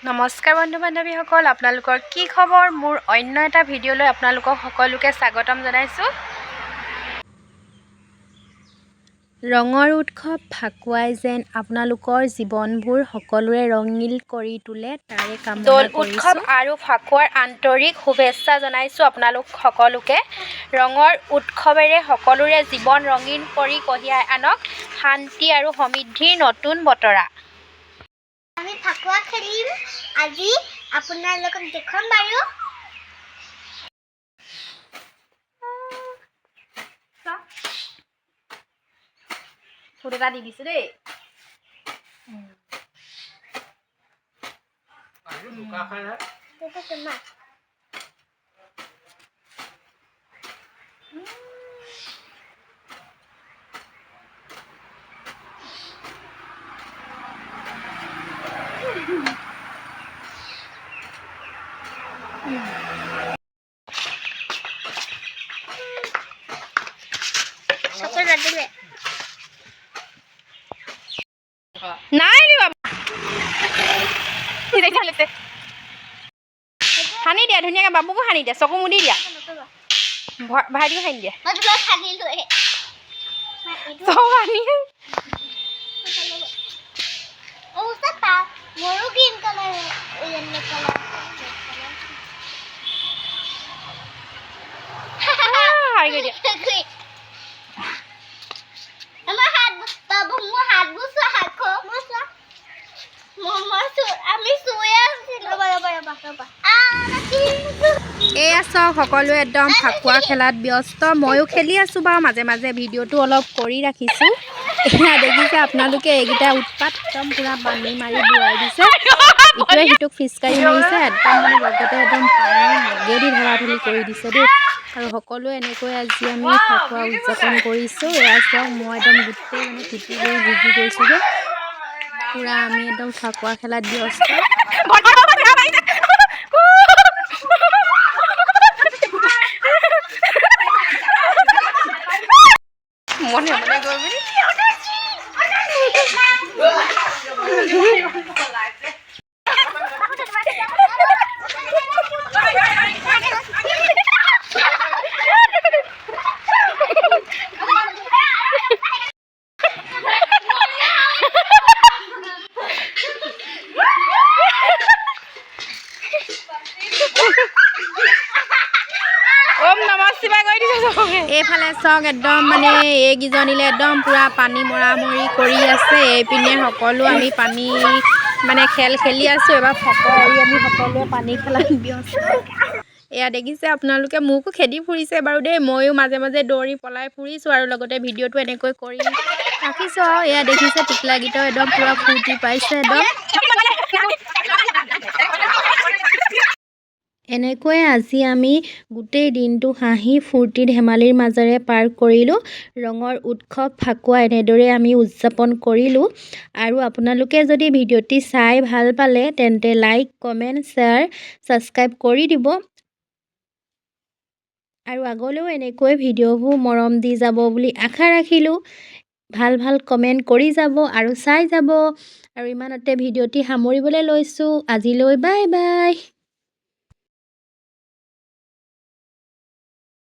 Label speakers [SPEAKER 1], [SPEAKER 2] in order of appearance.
[SPEAKER 1] নমস্কাৰ বন্ধু বান্ধৱীসকল, আপোনালোকৰ কি খবৰ? মোৰ অন্য এটা ভিডিঅ'লৈ আপোনালোকক সকলোকে স্বাগতম জনাইছোঁ। ৰঙৰ উৎসৱ ফাকুৱাই যেন আপোনালোকৰ জীৱনবোৰ সকলোৰে ৰঙীল কৰি তোলে, তাৰে কামনা
[SPEAKER 2] দৌল উৎসৱ
[SPEAKER 1] কৰিছোঁ।
[SPEAKER 2] আৰু ফাকুৱাৰ আন্তৰিক শুভেচ্ছা জনাইছোঁ আপোনালোক সকলোকে। ৰঙৰ উৎসৱেৰে সকলোৰে জীৱন ৰঙীন কৰি কঢ়িয়াই আনক শান্তি আৰু সমৃদ্ধিৰ নতুন বতৰা।
[SPEAKER 3] আমি ফাকুৱা খেলিম আজি, আপোনালোকক দেখুৱাম বাৰু।
[SPEAKER 2] ফুট এটা দি দিছোঁ দেই।
[SPEAKER 3] তেতিয়া তোমাৰ চকু নাদিলে।
[SPEAKER 2] নাই দিবা, সানি দিয়া ধুনীয়াকৈ। বাবুকো সানি দিয়া, চকু মুদি দিয়া। ভাইটিকো সানি দিয়া।
[SPEAKER 3] মই তোমাক সানিলোৱে।
[SPEAKER 2] চব সানি।
[SPEAKER 3] অ' চাপা, মোৰো গ্ৰীণ কালাৰ, য়েল্ল' কালাৰ।
[SPEAKER 2] সাৰি কৰি দিয়া।
[SPEAKER 3] আমাৰ হাত, বাবু, মোৰ হাতবোৰ চোৱা, আকৌ মোৰ চোৱা। মই আমি চুয়ে আছিলো। ৰ'বা, ৰ'বা, ৰ'বা, ৰ'বা।
[SPEAKER 1] এয়া চাওক, সকলোৱে একদম ফাকুৱা খেলাত ব্যস্ত। ময়ো খেলি আছোঁ বাৰু, মাজে মাজে ভিডিঅ'টো অলপ কৰি ৰাখিছোঁ। এয়া দেখিছে আপোনালোকে, এইকেইটা উৎপাত, একদম পূৰা পানী মাৰি বোৱাই দিছে। ইটোৱে সিটোক ফিচকাৰি মাৰিছে একদম, মানে লগতে একদম পানী মগেদি ধৰা-ধৰি কৰি দিছে দেই। আৰু সকলোৱে এনেকৈ আজি আমি ফাকুৱা উদযাপন কৰিছোঁ। এয়া চাওক, মই একদম গোটেই মানে তিতি গৈ ভিজি গৈছোঁগৈ পূৰা। আমি একদম ফাকুৱা খেলাত ব্যস্ত।
[SPEAKER 2] মনে মনে গৈ পিনি। ওম নমঃ শিৱায় কৰি দিছে চবকে।
[SPEAKER 1] এইফালে চাওক, একদম মানে এইকেইজনীলে একদম পূৰা পানী মৰামৰি কৰি আছে। এইপিনে সকলো আমি পানী মানে খেল খেলি আছোঁ। এবাৰ ফাকুৱা এৰি আমি সকলোৱে পানী খেলাত ব্যস্ত। এয়া দেখিছে আপোনালোকে, মোকো খেদি ফুৰিছে বাৰু দেই। ময়ো মাজে মাজে দৌৰি পলাই ফুৰিছোঁ আৰু লগতে ভিডিঅ'টো এনেকৈ কৰি ৰাখিছোঁ। আৰু এয়া দেখিছে, টিকলাকেইটাও একদম পূৰা ফূৰ্তি পাইছে একদম। এনেকৈয়ে আজি আমি গোটেই দিনটো হাঁহি ফূৰ্তি ধেমালিৰ মাজেৰে পাৰ কৰিলোঁ। ৰঙৰ উৎসৱ ফাকুৱা এনেদৰে আমি উদযাপন কৰিলোঁ। আৰু আপোনালোকে যদি ভিডিঅ'টি চাই ভাল পালে, তেন্তে লাইক, কমেণ্ট, শ্বেয়াৰ, ছাবস্ক্ৰাইব কৰি দিব আৰু আগলৈও এনেকৈ ভিডিঅ'বোৰ মৰম দি যাব বুলি আশা ৰাখিলোঁ। ভাল ভাল কমেণ্ট কৰি যাব আৰু চাই যাব। আৰু ইমানতে ভিডিঅ'টি সামৰিবলৈ লৈছোঁ আজিলৈ। Bye bye.